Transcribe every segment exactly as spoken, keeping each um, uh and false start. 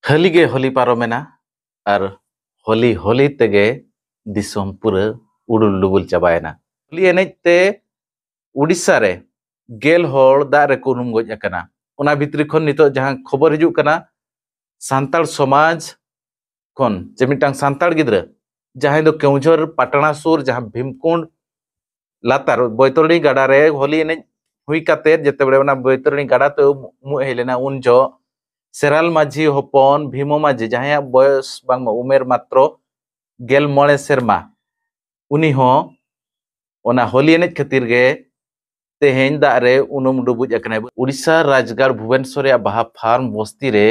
ᱦᱟᱹᱞᱤ ᱜᱮ ᱦᱳᱞᱤ ᱯᱟᱨᱚᱢᱮᱱᱟ ᱟᱨ ᱦᱳᱞᱤ ᱦᱳᱞᱤ ᱛᱮᱜᱮ ᱫᱤᱥᱚᱢ ᱯᱩᱨᱟᱹ ᱩᱰᱩᱞ ᱰᱩᱵᱩᱞ ᱪᱟᱵᱟᱭᱮᱱᱟ᱾ ᱦᱳᱞᱤ ᱮᱱᱮᱡ ᱛᱮ ᱩᱰᱤᱥᱟ ᱨᱮ ᱜᱮᱞ ᱦᱚᱲ ᱫᱟᱜ ᱨᱮᱠᱚ ᱩᱱᱩᱢ ᱜᱚᱡ ᱟᱠᱟᱱᱟ᱾ ᱚᱱᱟ ᱵᱷᱤᱛᱨᱤ ᱠᱷᱚᱱ ᱱᱤᱛᱚᱜ ᱡᱟᱦᱟᱸ ᱠᱷᱚᱵᱚᱨ ᱦᱤᱡᱩᱜ ᱠᱟᱱᱟ, ᱥᱟᱱᱛᱟᱲ ᱥᱚᱢᱟᱡᱽ ᱠᱷᱚᱱ ᱡᱮ ᱢᱤᱫᱴᱟᱝ ᱥᱟᱱᱛᱟᱲ ᱜᱤᱫᱽᱨᱟᱹ ᱡᱟᱦᱟᱸᱭ ᱫᱚ ᱠᱮᱣᱡᱷᱚᱨ ᱯᱟᱴᱱᱟ ᱥᱩᱨ ᱡᱟᱦᱟᱸ ᱵᱷᱤᱢᱠᱩᱸᱰ ᱞᱟᱛᱟᱨ ᱵᱳᱭᱛᱚᱨᱚᱬᱤ ᱜᱟᱰᱟ ᱨᱮ ᱦᱳᱞᱤ ᱮᱱᱮᱡ ᱦᱩᱭ ᱠᱟᱛᱮ ᱡᱮᱛᱮ ᱵᱮᱲᱮ ᱚᱱᱟ ᱵᱳᱭᱛᱚᱨᱚᱬᱤ ᱜᱟᱰᱟ ᱛᱮ ᱩᱢᱩᱜ ᱦᱮᱡ ᱞᱮᱱᱟ, ᱩᱱ ᱡᱚᱦᱚᱜ ᱥᱮᱨᱟᱞ ᱢᱟᱹᱡᱷᱤ ᱦᱚᱯᱚᱱ ᱵᱷᱤᱢᱚ ᱢᱟᱹᱡᱷᱤ, ᱡᱟᱦᱟᱸᱭᱟᱜ ᱵᱚᱭᱚᱥ ᱵᱟᱝᱢᱟ ᱩᱢᱮᱨ ᱢᱟᱛᱨᱚ ᱜᱮᱞ ᱢᱚᱬᱮ ᱥᱮᱨᱢᱟ, ᱩᱱᱤ ᱦᱚᱸ ᱚᱱᱟ ᱦᱳᱞᱤ ᱮᱱᱮᱡ ᱠᱷᱟᱹᱛᱤᱨ ᱜᱮ ᱛᱮᱦᱮᱧ ᱫᱟᱜ ᱨᱮ ᱩᱱᱩᱢ ᱰᱩᱵᱩᱡ ᱟᱠᱟᱱᱟᱭ᱾ ᱩᱲᱤᱥᱥᱟ ᱨᱟᱡᱽᱜᱟᱲ ᱵᱷᱩᱵᱚᱱᱮᱥᱚᱨ ᱨᱮᱭᱟᱜ ᱵᱟᱦᱟ ᱯᱷᱟᱨᱢ ᱵᱚᱥᱛᱤ ᱨᱮ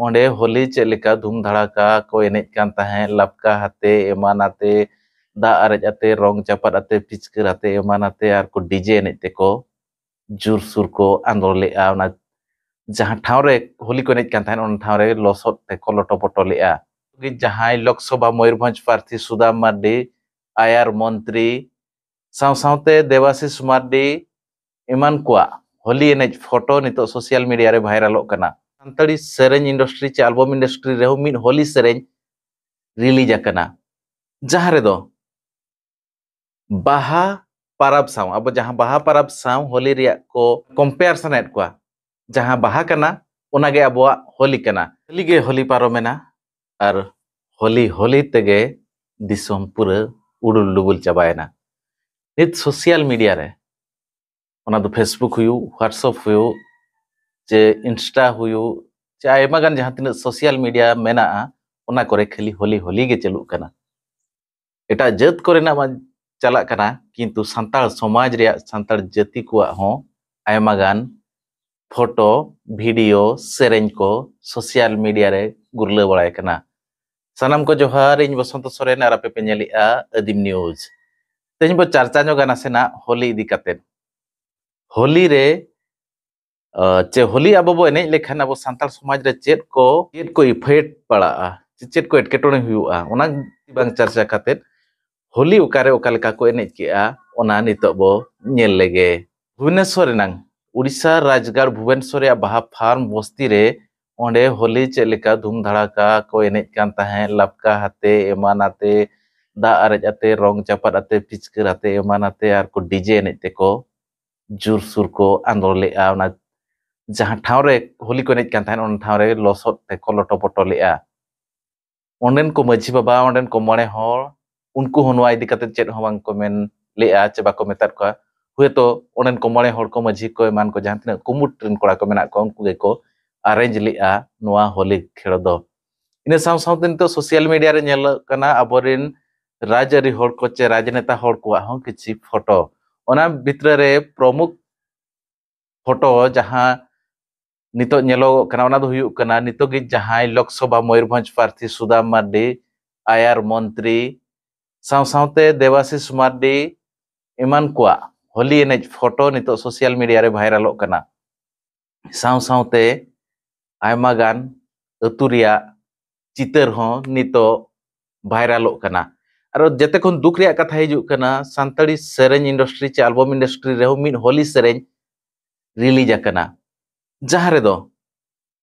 ᱚᱸᱰᱮ ᱦᱳᱞᱤ ᱪᱮᱫ ᱞᱮᱠᱟ ᱫᱷᱩᱢ ᱫᱷᱟᱲᱟᱠᱟ ᱠᱚ ᱮᱱᱮᱡ ᱠᱟᱱ ᱛᱟᱦᱮᱸᱫ, ᱞᱟᱯᱠᱟ ᱦᱟᱛᱮ ᱮᱢᱟᱱ ᱟᱛᱮ, ᱫᱟᱜ ᱟᱨᱮᱡ ᱟᱛᱮ, ᱨᱚᱝ ᱪᱟᱯᱟᱫ ᱟᱛᱮ, ᱯᱤᱪᱠᱟᱹᱨ ᱟᱛᱮ ᱮᱢᱟᱱ ᱟᱛᱮ, ᱟᱨ ᱠᱚ ᱰᱤᱡᱮ ᱮᱱᱮᱡ ᱛᱮᱠᱚ ᱡᱳᱨᱥᱳᱨ ᱠᱚ ᱟᱸᱫᱳᱲ ᱞᱮᱫᱼᱟ᱾ ᱚᱱᱟ ᱡᱟᱦᱟᱸ ᱴᱷᱟᱶ ᱨᱮ ᱦᱳᱞᱤ ᱠᱚ ᱮᱱᱮᱡ ᱠᱟᱱ ᱛᱟᱦᱮᱸᱫ, ᱚᱱᱟ ᱴᱷᱟᱶ ᱨᱮ ᱞᱚᱥᱚᱫ ᱛᱮᱠᱚ ᱞᱚᱴᱚ ᱯᱚᱴᱚ ᱞᱮᱫᱼᱟ᱾ ᱡᱟᱦᱟᱸᱭ ᱞᱳᱠᱥᱚᱵᱷᱟ ᱢᱚᱭᱩᱨᱵᱷᱚᱸᱡᱽ ᱯᱨᱟᱨᱛᱷᱤ ᱥᱩᱫᱟᱢ ᱢᱟᱨᱰᱤ, ᱟᱭᱟᱨ ᱢᱚᱱᱛᱨᱤ, ᱥᱟᱶ ᱥᱟᱶᱛᱮ ᱫᱮᱵᱟᱥᱤᱥ ᱢᱟᱨᱰᱤ ᱮᱢᱟᱱ ᱠᱚᱣᱟᱜ ᱦᱳᱞᱤ ᱮᱱᱮᱡ ᱯᱷᱳᱴᱳ ᱱᱤᱛᱚᱜ ᱥᱳᱥᱟᱞ ᱢᱤᱰᱤᱭᱟ ᱨᱮ ᱵᱷᱟᱭᱨᱟᱞᱚᱜ ᱠᱟᱱᱟ᱾ ᱥᱟᱱᱛᱟᱲᱤ ᱥᱮᱨᱮᱧ ᱤᱱᱰᱟᱥᱴᱨᱤ ᱪᱮ ᱟᱞᱵᱚᱢ ᱤᱱᱰᱟᱥᱴᱨᱤ ᱨᱮᱦᱚᱸ ᱢᱤᱫ ᱦᱳᱞᱤ ᱥᱮᱨᱮᱧ ᱨᱤᱞᱤᱡᱽ ᱟᱠᱟᱱᱟ, ᱡᱟᱦᱟᱸ ᱨᱮᱫᱚ ᱵᱟᱦᱟ ᱯᱟᱨᱟᱵᱽ ᱥᱟᱶ, ᱟᱵᱚ ᱡᱟᱦᱟᱸ ᱵᱟᱦᱟ ᱯᱟᱨᱟᱵᱽ ᱥᱟᱶ ᱦᱳᱞᱤ ᱨᱮᱭᱟᱜ ᱠᱚ ᱠᱚᱢᱯᱮᱭᱟᱨ ᱥᱟᱱᱟᱭᱮᱫ ᱠᱚᱣᱟ, ᱡᱟᱦᱟᱸ ᱵᱟᱦᱟ ᱠᱟᱱᱟ ᱚᱱᱟᱜᱮ ᱟᱵᱚᱣᱟᱜ ᱦᱳᱞᱤ ᱠᱟᱱᱟ᱾ ᱦᱳᱞᱤ ᱜᱮ ᱦᱳᱞᱤ ᱯᱟᱨᱚᱢᱮᱱᱟ ᱟᱨ ᱦᱳᱞᱤ ᱦᱳᱞᱤ ᱛᱮᱜᱮ ᱫᱤᱥᱚᱢ ᱯᱩᱨᱟᱹ ᱩᱰᱩᱞ ᱰᱩᱵᱩᱞ ᱪᱟᱵᱟᱭᱮᱱᱟ᱾ ᱱᱤᱛ ᱥᱳᱥᱟᱞ ᱢᱤᱰᱤᱭᱟ ᱨᱮ, ᱚᱱᱟ ᱫᱚ Facebook ᱦᱩᱭᱩᱜ, WhatsApp ᱦᱩᱭᱩᱜ, ᱪᱮ Insta ᱦᱩᱭᱩᱜ, ᱪᱮ ᱟᱭᱢᱟ ᱜᱟᱱ ᱡᱟᱦᱟᱸ ᱛᱤᱱᱟᱹᱜ ᱥᱳᱥᱟᱞ ᱢᱤᱰᱤᱭᱟ ᱢᱮᱱᱟᱜᱼᱟ, ᱚᱱᱟ ᱠᱚᱨᱮ ᱠᱷᱟᱹᱞᱤ ᱦᱳᱞᱤ ᱦᱳᱞᱤ ᱜᱮ ᱪᱟᱹᱞᱩᱜ ᱠᱟᱱᱟ᱾ ᱮᱴᱟᱜ ᱡᱟᱹᱛ ᱠᱚᱨᱮᱱᱟᱜ ᱢᱟ ᱪᱟᱞᱟᱜ ᱠᱟᱱᱟ, ᱠᱤᱱᱛᱩ ᱥᱟᱱᱛᱟᱲ ᱥᱚᱢᱟᱡᱽ ᱨᱮᱭᱟᱜ, ᱥᱟᱱᱛᱟᱲ ᱡᱟᱹᱛᱤ ᱠᱚᱣᱟᱜ ᱦᱚᱸ ᱟᱭᱢᱟ ᱜᱟᱱ ᱯᱷᱳᱴᱳ, ᱵᱷᱤᱰᱤᱭᱳ, ᱥᱮᱨᱮᱧ ᱠᱚ ᱥᱳᱥᱟᱞ ᱢᱤᱰᱤᱭᱟ ᱨᱮ ᱜᱩᱨᱞᱟᱹᱣ ᱵᱟᱲᱟᱭ ᱠᱟᱱᱟ᱾ ᱥᱟᱱᱟᱢ ᱠᱚ ᱡᱚᱦᱟᱨ, ᱤᱧ ᱵᱚᱥᱚᱱᱛᱚ ᱥᱚᱨᱮᱱ ᱟᱨ ᱟᱯᱮ ᱯᱮ ᱧᱮᱞᱮᱫᱼᱟ ᱟᱹᱫᱤᱢ ᱱᱤᱭᱩᱡᱽ᱾ ᱛᱮᱦᱮᱧ ᱵᱚ ᱪᱟᱨᱪᱟ ᱧᱚᱜᱟ ᱱᱟᱥᱮᱱᱟᱜ ᱦᱳᱞᱤ ᱤᱫᱤ ᱠᱟᱛᱮᱫ᱾ ᱦᱳᱞᱤ ᱨᱮ, ᱟᱸ, ᱪᱮ ᱦᱳᱞᱤ ᱟᱵᱚ ᱵᱚ ᱮᱱᱮᱡ ᱞᱮᱠᱷᱟᱱ ᱟᱵᱚ ᱥᱟᱱᱛᱟᱲ ᱥᱚᱢᱟᱡᱽ ᱨᱮ ᱪᱮᱫ ᱠᱚ, ᱪᱮᱫ ᱠᱚ ᱤᱯᱷᱮᱠᱴ ᱯᱟᱲᱟᱜᱼᱟ, ᱪᱮ ᱪᱮᱫ ᱠᱚ ᱮᱴᱠᱮᱴᱚᱬᱮ ᱦᱩᱭᱩᱜᱼᱟ, ᱚᱱᱟ ᱵᱟᱝ ᱪᱟᱨᱪᱟ ᱠᱟᱛᱮᱫ ᱦᱳᱞᱤ ᱚᱠᱟᱨᱮ ᱚᱠᱟ ᱞᱮᱠᱟ ᱠᱚ ᱮᱱᱮᱡ ᱠᱮᱜᱼᱟ, ᱚᱱᱟ ᱱᱤᱛᱚᱜ ᱵᱚ ᱧᱮᱞ ᱞᱮᱜᱮ᱾ ᱵᱷᱩᱵᱚᱱᱮᱥᱚᱨ ᱨᱮᱱᱟᱝ ᱩᱲᱤᱥᱥᱟ ᱨᱟᱡᱽᱜᱟᱲ ᱵᱷᱩᱵᱚᱱᱮᱥᱚᱨ ᱨᱮᱭᱟᱜ ᱵᱟᱦᱟ ᱯᱷᱟᱨᱢ ᱵᱚᱥᱛᱤ ᱨᱮ ᱚᱸᱰᱮ ᱦᱳᱞᱤ ᱪᱮᱫ ᱞᱮᱠᱟ ᱫᱷᱩᱢ ᱫᱷᱟᱲᱟᱠᱟ ᱠᱚ ᱮᱱᱮᱡ ᱠᱟᱱ ᱛᱟᱦᱮᱸᱫ, ᱞᱟᱯᱠᱟ ᱟᱛᱮ, ᱮᱢᱟᱱ ᱟᱛᱮ, ᱫᱟᱜ ᱟᱨᱮᱡ ᱟᱛᱮ, ᱨᱚᱝ ᱪᱟᱯᱟᱫ ᱟᱛᱮ, ᱯᱤᱪᱠᱟᱹᱨ ᱟᱛᱮ, ᱮᱢᱟᱱ ᱟᱛᱮ, ᱟᱨ ᱠᱚ ᱰᱤᱡᱮ ᱮᱱᱮᱡ ᱛᱮᱠᱚ ᱡᱳᱨᱥᱳᱨ ᱠᱚ ᱟᱸᱫᱳᱲ ᱞᱮᱫᱼᱟ᱾ ᱚᱱᱟ ᱡᱟᱦᱟᱸ ᱴᱷᱟᱶ ᱨᱮ ᱦᱳᱞᱤ ᱠᱚ ᱮᱱᱮᱡ ᱠᱟᱱ ᱛᱟᱦᱮᱸᱫ, ᱚᱱᱟ ᱴᱷᱟᱶ ᱨᱮ ᱞᱚᱥᱚᱫ ᱛᱮᱠᱚ ᱞᱚᱴᱚᱯᱚᱴᱚ ᱞᱮᱫᱼᱟ᱾ ᱚᱸᱰᱮᱱ ᱠᱚ ᱢᱟᱹᱡᱷᱤ ᱵᱟᱵᱟ, ᱚᱸᱰᱮᱱ ᱠᱚ ᱢᱚᱬᱮ ᱦᱚᱲ, ᱩᱱᱠᱩ ᱦᱚᱸ ᱱᱚᱣᱟ ᱤᱫᱤ ᱠᱟᱛᱮ ᱪᱮᱫ ᱦᱚᱸ ᱵᱟᱝ ᱠᱚ ᱢᱮᱱ ᱞᱮᱫᱼᱟ ᱪᱮ ᱵᱟᱠᱚ ᱢᱮᱛᱟᱫ ᱠᱚᱣᱟ᱾ ᱦᱚᱭᱛᱳ ᱚᱸᱰᱮᱱ ᱠᱚ ᱢᱚᱬᱮ ᱦᱚᱲ ᱠᱚ, ᱢᱟᱹᱡᱷᱤ ᱠᱚ, ᱮᱢᱟᱱ ᱠᱚ, ᱡᱟᱦᱟᱸ ᱛᱤᱱᱟᱹᱜ ᱠᱩᱢᱩᱴ ᱨᱮᱱ ᱠᱚᱲᱟ ᱠᱚ ᱢᱮᱱᱟᱜ ᱠᱚᱣᱟ, ᱩᱱᱠᱩ ᱜᱮᱠᱚ ᱟᱨᱮᱧᱡᱽ ᱞᱮᱫᱼᱟ ᱱᱚᱣᱟ ᱦᱳᱞᱤ ᱠᱷᱮᱞ ᱫᱚ᱾ ᱤᱱᱟᱹ ᱥᱟᱶ ᱥᱟᱶᱛᱮ ᱱᱤᱛᱚᱜ ᱥᱳᱥᱟᱞ ᱢᱤᱰᱤᱭᱟ ᱨᱮ ᱧᱮᱞᱚᱜ ᱠᱟᱱᱟ, ᱟᱵᱚᱨᱮᱱ ᱨᱟᱡᱽᱟᱹᱨᱤ ᱦᱚᱲ ᱠᱚ ᱪᱮ ᱨᱟᱡᱽᱱᱮᱛᱟ ᱦᱚᱲ ᱠᱚᱣᱟᱜ ᱦᱚᱸ ᱠᱤᱪᱷᱤ ᱯᱷᱳᱴᱳ᱾ ᱚᱱᱟ ᱵᱷᱤᱛᱨᱤ ᱨᱮ ᱯᱨᱚᱢᱩᱠᱷ ᱯᱷᱳᱴᱳ ᱡᱟᱦᱟᱸ ᱱᱤᱛᱚᱜ ᱧᱮᱞᱚᱜᱚᱜ ᱠᱟᱱᱟ, ᱚᱱᱟ ᱫᱚ ᱦᱩᱭᱩᱜ ᱠᱟᱱᱟ ᱱᱤᱛᱚᱜ ᱜᱮ ᱡᱟᱦᱟᱸᱭ ᱞᱳᱠᱥᱚᱵᱷᱟ ᱢᱚᱭᱩᱨᱵᱷᱚᱸᱡᱽ ᱯᱨᱟᱨᱛᱷᱤ ᱥᱩᱫᱟᱢ ᱢᱟᱨᱰᱤ, ᱟᱭᱟᱨ ᱢᱚᱱᱛᱨᱤ, ᱥᱟᱶ ᱥᱟᱶᱛᱮ ᱫᱮᱵᱟᱥᱤᱥ ᱢᱟᱨᱰᱤ, ᱮᱢᱟᱱ ᱠᱚᱣᱟᱜ ᱦᱳᱞᱤ ᱮᱱᱮᱡ ᱯᱷᱳᱴᱳ ᱱᱤᱛᱚᱜ ᱥᱳᱥᱟᱞ ᱢᱤᱰᱤᱭᱟ ᱨᱮ ᱵᱷᱟᱭᱨᱟᱞᱚᱜ ᱠᱟᱱᱟ᱾ ᱥᱟᱶ ᱥᱟᱶᱛᱮ ᱟᱭᱢᱟ ᱜᱟᱱ ᱟᱹᱛᱩ ᱨᱮᱭᱟᱜ ᱪᱤᱛᱟᱹᱨ ᱦᱚᱸ ᱱᱤᱛᱚᱜ ᱵᱷᱟᱭᱨᱟᱞᱚᱜ ᱠᱟᱱᱟ᱾ ᱟᱨ ᱡᱮᱛᱮ ᱠᱷᱚᱱ ᱫᱩᱠ ᱨᱮᱭᱟᱜ ᱠᱟᱛᱷᱟ ᱦᱤᱡᱩᱜ ᱠᱟᱱᱟ, ᱥᱟᱱᱛᱟᱲᱤ ᱥᱮᱨᱮᱧ ᱤᱱᱰᱟᱥᱴᱨᱤ ᱪᱮ ᱟᱞᱵᱚᱢ ᱤᱱᱰᱟᱥᱴᱨᱤ ᱨᱮᱦᱚᱸ ᱢᱤᱫ ᱦᱳᱞᱤ ᱥᱮᱨᱮᱧ ᱨᱤᱞᱤᱡᱽ ᱟᱠᱟᱱᱟ, ᱡᱟᱦᱟᱸ ᱨᱮᱫᱚ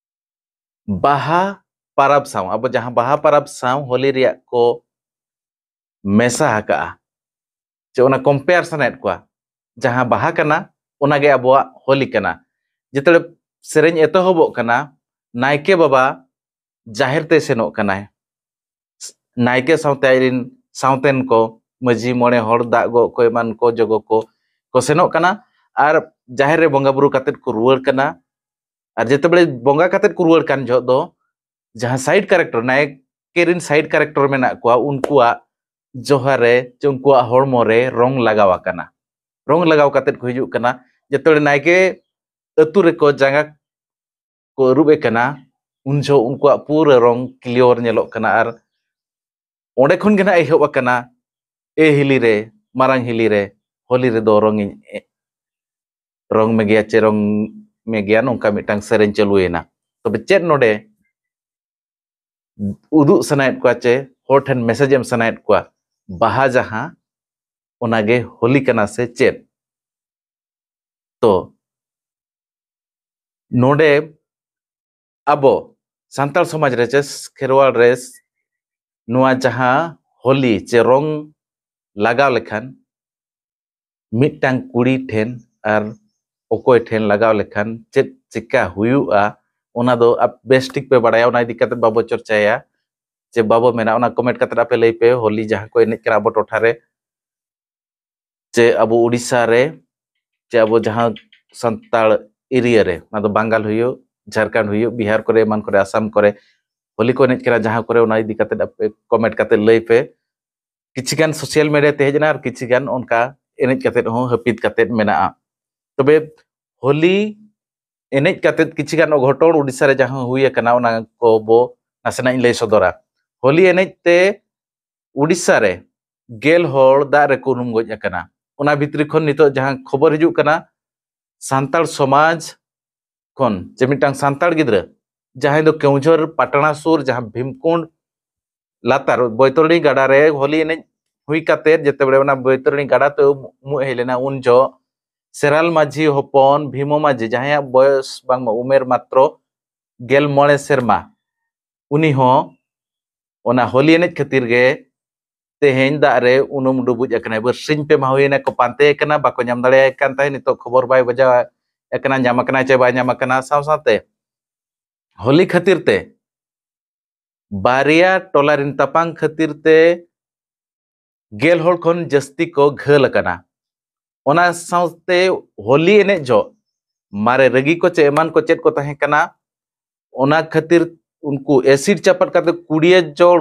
ᱵᱟᱦᱟ ᱯᱟᱨᱟᱵᱽ ᱥᱟᱶ, ᱟᱵᱚ ᱡᱟᱦᱟᱸ ᱵᱟᱦᱟ ᱯᱟᱨᱟᱵᱽ ᱥᱟᱶ ᱦᱳᱞᱤ ᱨᱮᱭᱟᱜ ᱠᱚ ᱢᱮᱥᱟ ᱟᱠᱟᱜᱼᱟ, ᱪᱮ ᱚᱱᱟ ᱠᱚᱢᱯᱮᱭᱟᱨ ᱥᱟᱱᱟᱭᱮᱫ ᱠᱚᱣᱟ᱾ ᱡᱟᱦᱟᱸ ᱵᱟᱦᱟ ᱠᱟᱱᱟ, ᱚᱱᱟᱜᱮ ᱟᱵᱚᱣᱟᱜ ᱦᱳᱞᱤ ᱠᱟᱱᱟ᱾ ᱡᱮᱛᱮ ᱥᱮᱨᱮᱧ ᱮᱛᱚᱦᱚᱵᱚᱜ ᱠᱟᱱᱟ, ᱱᱟᱭᱠᱮ ᱵᱟᱵᱟ ᱡᱟᱦᱮᱨ ᱛᱮ ᱥᱮᱱᱚᱜ ᱠᱟᱱᱟᱭ, ᱱᱟᱭᱠᱮ ᱥᱟᱶᱛᱮ ᱟᱡ ᱨᱮᱱ ᱥᱟᱶᱛᱮᱱ ᱠᱚ, ᱢᱟᱹᱡᱷᱤ, ᱢᱚᱬᱮ ᱦᱚᱲ, ᱫᱟᱜ ᱜᱚᱜ ᱠᱚ, ᱮᱢᱟᱱ ᱠᱚ, ᱡᱚᱜᱚ ᱠᱚ, ᱠᱚ ᱥᱮᱱᱚᱜ ᱠᱟᱱᱟ᱾ ᱟᱨ ᱡᱟᱦᱮᱨ ᱨᱮ ᱵᱚᱸᱜᱟ ᱵᱩᱨᱩ ᱠᱟᱛᱮᱫ ᱠᱚ ᱨᱩᱣᱟᱹᱲ ᱠᱟᱱᱟ᱾ ᱟᱨ ᱡᱮᱛᱮ ᱵᱮᱲᱮ ᱵᱚᱸᱜᱟ ᱠᱟᱛᱮᱫ ᱠᱚ ᱨᱩᱣᱟᱹᱲ ᱠᱟᱱ ᱡᱚᱦᱚᱜ ᱫᱚ, ᱡᱟᱦᱟᱸ ᱥᱟᱭᱤᱰ ᱠᱮᱨᱮᱠᱴᱟᱨ, ᱱᱟᱭᱠᱮ ᱨᱮᱱ ᱥᱟᱭᱤᱰ ᱠᱮᱨᱮᱠᱴᱟᱨ ᱢᱮᱱᱟᱜ ᱠᱚᱣᱟ, ᱩᱱᱠᱩᱣᱟᱜ ᱡᱚᱦᱟᱨ ᱨᱮ ᱪᱮ ᱩᱱᱠᱩᱣᱟᱜ ᱦᱚᱲᱢᱚ ᱨᱮ ᱨᱚᱝ ᱞᱟᱜᱟᱣ ᱟᱠᱟᱱᱟ᱾ ᱨᱚᱝ ᱞᱟᱜᱟᱣ ᱠᱟᱛᱮᱫ ᱠᱚ ᱦᱤᱡᱩᱜ ᱠᱟᱱᱟ᱾ ᱡᱮᱛᱮ ᱵᱮᱲᱮ ᱱᱟᱭᱠᱮ ᱟᱹᱛᱩ ᱨᱮᱠᱚ ᱡᱟᱸᱜᱟ ᱠᱚ ᱟᱹᱨᱩᱵ ᱮ ᱠᱟᱱᱟ, ᱩᱱ ᱡᱚᱦᱚᱜ ᱩᱱᱠᱩᱣᱟᱜ ᱯᱩᱨᱟᱹ ᱨᱚᱝ ᱠᱞᱤᱭᱚᱨ ᱧᱮᱞᱚᱜ ᱠᱟᱱᱟ᱾ ᱟᱨ ᱚᱸᱰᱮ ᱠᱷᱚᱱ ᱜᱮ ᱱᱟᱜ ᱮᱦᱚᱵ ᱟᱠᱟᱱᱟ, "ᱮ ᱦᱤᱞᱤ ᱨᱮ, ᱢᱟᱨᱟᱝ ᱦᱤᱞᱤ ᱨᱮ, ᱦᱳᱞᱤ ᱨᱮᱫᱚ ᱨᱚᱝ ᱤᱧ ᱮ-, ᱨᱚᱝ ᱢᱮᱜᱮᱭᱟ ᱪᱮ ᱨᱚᱝ ᱢᱮᱜᱮᱭᱟ", ᱱᱚᱝᱠᱟ ᱢᱤᱫᱴᱟᱝ ᱥᱮᱨᱮᱧ ᱪᱟᱹᱞᱩᱭᱮᱱᱟ᱾ ᱛᱚᱵᱮ ᱪᱮᱫ ᱱᱚᱰᱮ ᱩᱫᱩᱜ ᱥᱟᱱᱟᱭᱮᱫ ᱠᱚᱣᱟ ᱪᱮ ᱦᱚᱲ ᱴᱷᱮᱱ ᱢᱮᱥᱮᱡᱽ ᱮᱢ ᱥᱟᱱᱟᱭᱮᱫ ᱠᱚᱣᱟ, ᱵᱟᱦᱟ ᱡᱟᱦᱟᱸ, ᱚᱱᱟᱜᱮ ᱦᱳᱞᱤ ᱠᱟᱱᱟ ᱥᱮ ᱪᱮᱫ? ᱛᱚ ᱱᱚᱰᱮ ᱟᱵᱚ ᱥᱟᱱᱛᱟᱲ ᱥᱚᱢᱟᱡᱽ ᱨᱮ ᱪᱮ ᱠᱷᱮᱨᱣᱟᱲ ᱨᱮ ᱱᱚᱣᱟ ᱡᱟᱦᱟᱸ ᱦᱳᱞᱤ ᱪᱮ ᱨᱚᱝ ᱞᱟᱜᱟᱣ ᱞᱮᱠᱷᱟᱱ ᱢᱤᱫᱴᱟᱝ ᱠᱩᱲᱤ ᱴᱷᱮᱱ ᱟᱨ ᱚᱠᱚᱭ ᱴᱷᱮᱱ ᱞᱟᱜᱟᱣ ᱞᱮᱠᱷᱟᱱ ᱪᱮᱫ ᱪᱤᱠᱟ ᱦᱩᱭᱩᱜᱼᱟ, ᱚᱱᱟ ᱫᱚ ᱟᱯ-, ᱵᱮᱥ ᱴᱷᱤᱠ ᱯᱮ ᱵᱟᱲᱟᱭᱟ, ᱚᱱᱟ ᱤᱫᱤ ᱠᱟᱛᱮ ᱵᱟᱵᱚ ᱪᱚᱨᱪᱟᱭᱟ ᱪᱮ ᱵᱟᱵᱚ ᱢᱮᱱᱟ, ᱚᱱᱟ ᱠᱚᱢᱮᱱᱴ ᱠᱟᱛᱮ ᱟᱯᱮ ᱞᱟᱹᱭ ᱯᱮ, ᱦᱳᱞᱤ ᱡᱟᱦᱟᱸ ᱠᱚ ᱮᱱᱮᱡ ᱠᱟᱱᱟ ᱟᱵᱚ ᱴᱚᱴᱷᱟ ᱨᱮ, ᱪᱮ ᱟᱵᱚ ᱩᱲᱤᱥᱥᱟ ᱨᱮ, ᱪᱮ ᱟᱵᱚ ᱡᱟᱦᱟᱸ ᱥᱟᱱᱛᱟᱲ ᱮᱨᱤᱭᱟ ᱨᱮ, ᱚᱱᱟ ᱫᱚ ᱵᱟᱝᱜᱟᱞ ᱦᱩᱭᱩᱜ, ᱡᱷᱟᱲᱠᱷᱚᱸᱰ ᱦᱩᱭᱩᱜ, ᱵᱤᱦᱟᱨ ᱠᱚᱨᱮ, ᱮᱢᱟᱱ ᱠᱚᱨᱮ, ᱟᱥᱟᱢ ᱠᱚᱨᱮ ᱦᱳᱞᱤ ᱠᱚ ᱮᱱᱮᱡ ᱠᱟᱱᱟ ᱡᱟᱦᱟᱸ ᱠᱚᱨᱮ, ᱚᱱᱟ ᱤᱫᱤ ᱠᱟᱛᱮ ᱟᱯᱮ ᱠᱚᱢᱮᱱᱴ ᱠᱟᱛᱮ ᱞᱟᱹᱭ ᱯᱮ᱾ ᱠᱤᱪᱷᱤ ᱜᱟᱱ ᱥᱳᱥᱟᱞ ᱢᱤᱰᱤᱭᱟ ᱛᱮ ᱦᱮᱡ ᱮᱱᱟ ᱟᱨ ᱠᱤᱪᱷᱤ ᱜᱟᱱ ᱚᱱᱠᱟ ᱮᱱᱮᱡ ᱠᱟᱛᱮ ᱦᱚᱸ ᱦᱟᱹᱯᱤᱫ ᱠᱟᱛᱮ ᱢᱮᱱᱟᱜᱼᱟ᱾ ᱛᱚᱵᱮ ᱦᱳᱞᱤ ᱮᱱᱮᱡ ᱠᱟᱛᱮ ᱠᱤᱪᱷᱤ ᱜᱟᱱ ᱚᱜᱷᱚᱴᱚᱱ ᱩᱲᱤᱥᱥᱟ ᱨᱮ ᱡᱟᱦᱟᱸ ᱦᱩᱭ ᱟᱠᱟᱱᱟ, ᱚᱱᱟ ᱠᱚ ᱵᱚ ᱱᱟᱥᱮᱱᱟᱜ ᱤᱧ ᱞᱟᱹᱭ ᱥᱚᱫᱚᱨᱟ᱾ ᱦᱳᱞᱤ ᱮᱱᱮᱡ ᱛᱮ ᱩᱲᱤᱥᱥᱟ ᱨᱮ ᱜᱮᱞ ᱦᱚᱲ ᱫᱟᱜ ᱨᱮᱠᱚ ᱩᱱᱩᱢ ᱜᱚᱡ ᱟᱠᱟᱱᱟ᱾ ᱚᱱᱟ ᱵᱷᱤᱛᱨᱤ ᱠᱷᱚᱱ ᱱᱤᱛᱚᱜ ᱡᱟᱦᱟᱸ ᱠᱷᱚᱵᱚᱨ ᱦᱤᱡᱩᱜ ᱠᱟᱱᱟ, ᱥᱟᱱᱛᱟᱲ ᱥᱚᱢᱟᱡᱽ ᱠᱷᱚᱱ ᱡᱮ ᱢᱤᱫᱴᱟᱝ ᱥᱟᱱᱛᱟᱲ ᱜᱤᱫᱽᱨᱟᱹ ᱡᱟᱦᱟᱸᱭ ᱫᱚ ᱠᱮᱣᱡᱷᱚᱨ ᱯᱟᱴᱱᱟ ᱥᱩᱨ ᱡᱟᱦᱟᱸ ᱵᱷᱤᱢᱠᱩᱸᱰ ᱞᱟᱛᱟᱨ ᱵᱳᱭᱛᱚᱨᱚᱬᱤ ᱜᱟᱰᱟ ᱨᱮ ᱦᱳᱞᱤ ᱮᱱᱮᱡ ᱦᱩᱭ ᱠᱟᱛᱮ ᱡᱮᱛᱮ ᱵᱮᱲᱮ ᱚᱱᱟ ᱵᱳᱭᱛᱚᱨᱚᱬᱤ ᱜᱟᱰᱟ ᱛᱮ ᱩᱢᱩᱜ ᱦᱮᱡ ᱞᱮᱱᱟ, ᱩᱱ ᱡᱚᱦᱚᱜ ᱥᱮᱨᱟᱞ ᱢᱟᱹᱡᱷᱤ ᱦᱚᱯᱚᱱ ᱵᱷᱤᱢᱚ ᱢᱟᱹᱡᱷᱤ, ᱡᱟᱦᱟᱸᱭᱟᱜ ᱵᱚᱭᱚᱥ ᱵᱟᱝᱢᱟ ᱩᱢᱮᱨ ᱢᱟᱛᱨᱚ ᱜᱮᱞ ᱢᱚᱬᱮ ᱥᱮᱨᱢᱟ, ᱩᱱᱤ ᱦᱚᱸ ᱚᱱᱟ ᱦᱳᱞᱤ ᱮᱱᱮᱡ ᱠᱷᱟᱹᱛᱤᱨ ᱜᱮ ᱛᱮᱦᱮᱧ ᱫᱟᱜ ᱨᱮ ᱩᱱᱩᱢ ᱰᱩᱵᱩᱡ ᱟᱠᱟᱱᱟᱭ᱾ ᱵᱟᱨᱥᱤᱧ ᱯᱮ ᱢᱟᱦᱟ ᱦᱩᱭᱮᱱᱟ ᱠᱚ ᱯᱟᱱᱛᱮ ᱠᱟᱱᱟ, ᱵᱟᱠᱚ ᱧᱟᱢ ᱫᱟᱲᱮᱭᱟᱭ ᱠᱟᱱ ᱛᱟᱦᱮᱸᱫ᱾ ᱱᱤᱛᱚᱜ ᱠᱷᱚᱵᱚᱨ ᱵᱟᱭ ᱵᱟᱡᱟᱣ ᱟᱠᱟᱱᱟ, ᱧᱟᱢ ᱟᱠᱟᱱᱟᱭ ᱪᱮ ᱵᱟᱭ ᱧᱟᱢ ᱟᱠᱟᱱᱟ᱾ ᱥᱟᱶ ᱥᱟᱶᱛᱮ ᱦᱳᱞᱤ ᱠᱷᱟᱹᱛᱤᱨ ᱛᱮ ᱵᱟᱨᱭᱟ ᱴᱚᱞᱟ ᱨᱮᱱ ᱛᱟᱯᱟᱝ ᱠᱷᱟᱹᱛᱤᱨ ᱛᱮ ᱜᱮᱞ ᱦᱚᱲ ᱠᱷᱚᱱ ᱡᱟᱹᱥᱛᱤ ᱠᱚ ᱜᱷᱟᱹᱞ ᱟᱠᱟᱱᱟ᱾ ᱚᱱᱟ ᱥᱟᱶᱛᱮ ᱦᱳᱞᱤ ᱮᱱᱮᱡ ᱡᱚᱦᱚᱜ ᱢᱟᱨᱮ ᱨᱟᱹᱜᱤ ᱠᱚ ᱪᱮ ᱮᱢᱟᱱ ᱠᱚ ᱪᱮᱫ ᱠᱚ ᱛᱟᱦᱮᱸ ᱠᱟᱱᱟ, ᱚᱱᱟ ᱠᱷᱟᱹᱛᱤᱨ ᱩᱱᱠᱩ ᱮᱥᱤᱰ ᱪᱟᱯᱟᱫ ᱠᱟᱛᱮ ᱠᱩᱲᱤᱭᱟᱹ ᱡᱚᱲ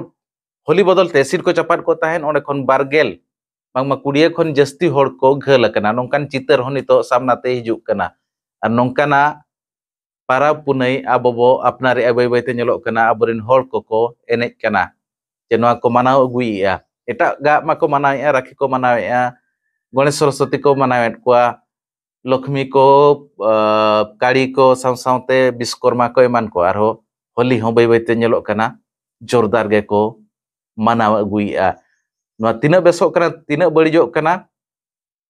ᱦᱳᱞᱤ ᱵᱚᱫᱚᱞ ᱛᱮ ᱮᱥᱤᱰ ᱠᱚ ᱪᱟᱯᱟᱫ ᱠᱚ ᱛᱟᱦᱮᱸᱱ, ᱚᱸᱰᱮ ᱠᱷᱚᱱ ᱵᱟᱨ ᱜᱮᱞ ᱵᱟᱝᱢᱟ ᱠᱩᱲᱤᱭᱟᱹ ᱠᱷᱚᱱ ᱡᱟᱹᱥᱛᱤ ᱦᱚᱲ ᱠᱚ ᱜᱷᱟᱹᱞ ᱟᱠᱟᱱᱟ᱾ ᱱᱚᱝᱠᱟᱱ ᱪᱤᱛᱟᱹᱨ ᱦᱚᱸ ᱱᱤᱛᱚᱜ ᱥᱟᱢᱱᱟ ᱛᱮ ᱦᱤᱡᱩᱜ ᱠᱟᱱᱟ᱾ ᱟᱨ ᱱᱚᱝᱠᱟᱱᱟᱜ ᱯᱟᱨᱟᱵᱽ ᱯᱩᱱᱟᱹᱭ ᱟᱵᱚ ᱵᱚ ᱟᱯᱱᱟᱨᱮᱜᱼᱟ, ᱵᱟᱹᱭ ᱵᱟᱹᱭᱛᱮ ᱧᱮᱞᱚᱜ ᱠᱟᱱᱟ ᱟᱵᱚᱨᱮᱱ ᱦᱚᱲ ᱠᱚᱠᱚ ᱮᱱᱮᱡ ᱠᱟᱱᱟ, ᱡᱮ ᱱᱚᱣᱟ ᱠᱚ ᱢᱟᱱᱟᱣ ᱟᱹᱜᱩᱭᱮᱜᱼᱟ᱾ ᱮᱴᱟᱜᱟᱜ ᱢᱟᱠᱚ ᱢᱟᱱᱟᱣᱮᱜᱼᱟ, ᱨᱟᱠᱷᱤ ᱠᱚ ᱢᱟᱱᱟᱣᱮᱜᱼᱟ, ᱜᱚᱬᱮᱥ ᱥᱚᱨᱚᱥᱚᱛᱤ ᱠᱚ ᱢᱟᱱᱟᱣᱮᱫ ᱠᱚᱣᱟ, ᱞᱚᱠᱷᱢᱤ ᱠᱚ, ᱟᱸ, ᱠᱟᱲᱤ ᱠᱚ, ᱥᱟᱶ ᱥᱟᱶᱛᱮ ᱵᱤᱥᱠᱚᱨᱢᱟ ᱠᱚ ᱮᱢᱟᱱ ᱠᱚ, ᱟᱨᱦᱚᱸ ᱦᱳᱞᱤ ᱦᱚᱸ ᱵᱟᱹᱭ ᱵᱟᱹᱭᱛᱮ ᱧᱮᱞᱚᱜ ᱠᱟᱱᱟ ᱡᱳᱨᱫᱟᱨ ᱜᱮᱠᱚ ᱢᱟᱱᱟᱣ ᱟᱹᱜᱩᱭᱮᱜᱼᱟ᱾ ᱱᱚᱣᱟ ᱛᱤᱱᱟᱹᱜ ᱵᱮᱥᱚᱜ ᱠᱟᱱᱟ, ᱛᱤᱱᱟᱹᱜ ᱵᱟᱹᱲᱤᱡᱚᱜ ᱠᱟᱱᱟ,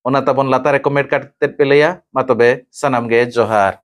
ᱚᱱᱟ ᱛᱟᱵᱚᱱ ᱞᱟᱛᱟᱨ ᱨᱮ ᱠᱚᱢᱮᱱᱴ ᱠᱟᱛᱮᱫ ᱯᱮ ᱞᱟᱹᱭᱟ᱾ ᱢᱟ ᱛᱚᱵᱮ ᱥᱟᱱᱟᱢ ᱜᱮ ᱡᱚᱦᱟᱨ᱾